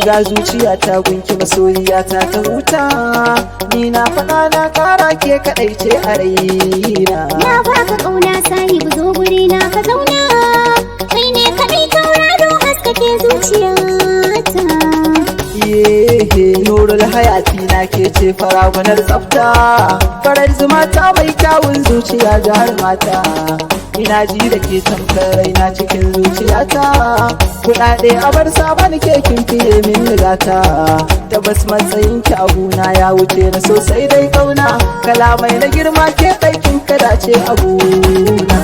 Ga zuciya ta gunki masoyiya ta ta huta. Ni na faɗa na kara ke kaɗai ce a raina. Na baka ƙauna sahibu, zo guri na ka zauna. Kai ne kaɗai tauraro haskake zuciyata. Yehe, nurul hayati na ke ce faragunar tsafta. Farar zuma ta mai kyawun zuciya jihar mata. Ina ji da ke tamkar raina cikin zuciyata. Kuɗaɗe a bar sabon ke kin fiye min rigata. Tabbas matsayin ki a guna ya wuce na sosai dai kauna. Kalamai na girma ke ɗaikin kada ce a guna.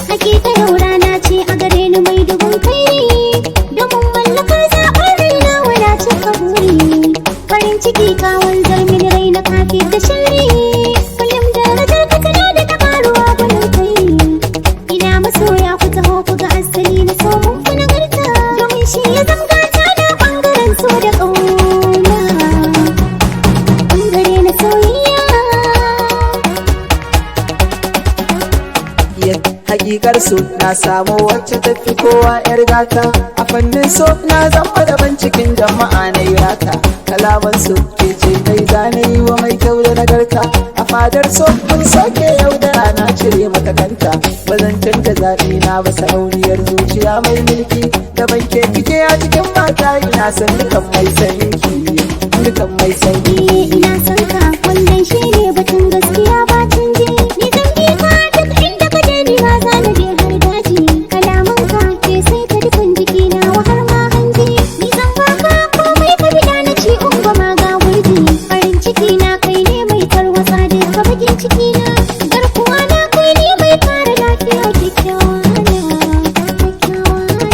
Hakika yau rana ce a gare ni mai dubun kai, domin mallakar zaɓar raina wadace ka buri. Farin ciki ka wanzar mini raina kafi da shari. Kullum darajar ka tana da ƙaruwa gwanin kai. Ina masoya, ku taho ku ga asali na so mun fi nagarta, domin shi ya zamgata na ɓangaren so da ƙauna. Ɓangare na soyayya. Hakikar su na samu wacce tafi kowa yar gata. A fannin so na zama daban cikin jama'a na rata. Kalaman su ke ce kai zane yi wa mai kyau da nagarta. A fadar so mun soke yaudara na cire mata kanta. Ba zan canza zaɓi na ba, sarauniyar zuciya mai mulki. Daban ke kike a cikin mata, ina son dukan mai sanki, dukan mai sanki. Eh, ina son ka, wannan shi ne batun gaskiya ba canji. Ni zan bi ka duk inda ka je, ni ma za na je har daji. Kalaman ka ke sai ka dukan jiki na wa har ma hanji. Ni zan baka komai ka biɗa na ci ungwama ga wurdi. Farin ciki na kai ne mai tarwatsa duka bakin ciki na. Garkuwa na kai ne mai kare lafiya, kyakkyawa na, kyakkyawa na.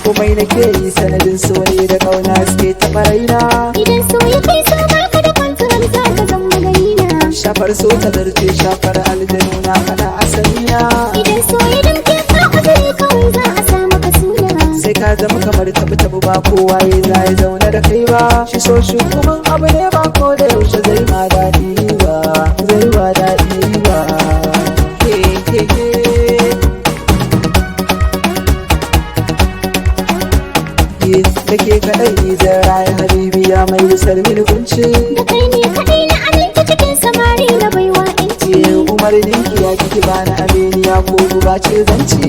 Komai nake yi sanadin so ne da kauna suke taɓa raina. Idan so ya kai so baka da kwantarar za ka zama ganina. Shafar so ta zarce shafar aljanu na faɗa asalina. Idan so ya damke ka, uzuri kawai za a sa maka suna. Sai ka zama kamar tabi tabi, ba kowa ya za ya zaune da kai ba. Shi so shi kuma abu ne ba ko da yaushe zai ma daɗi ba, zai ma daɗi ba. Ke ke ke. Ke da ke kaɗai ni zan rayu habibiya mai wusar mini kunci. Da kai ne kaɗai na aminta cikin samari na baiwa Ce ƴanci. umarnin ki ya kiki bani aminiya ko guba ce zanci.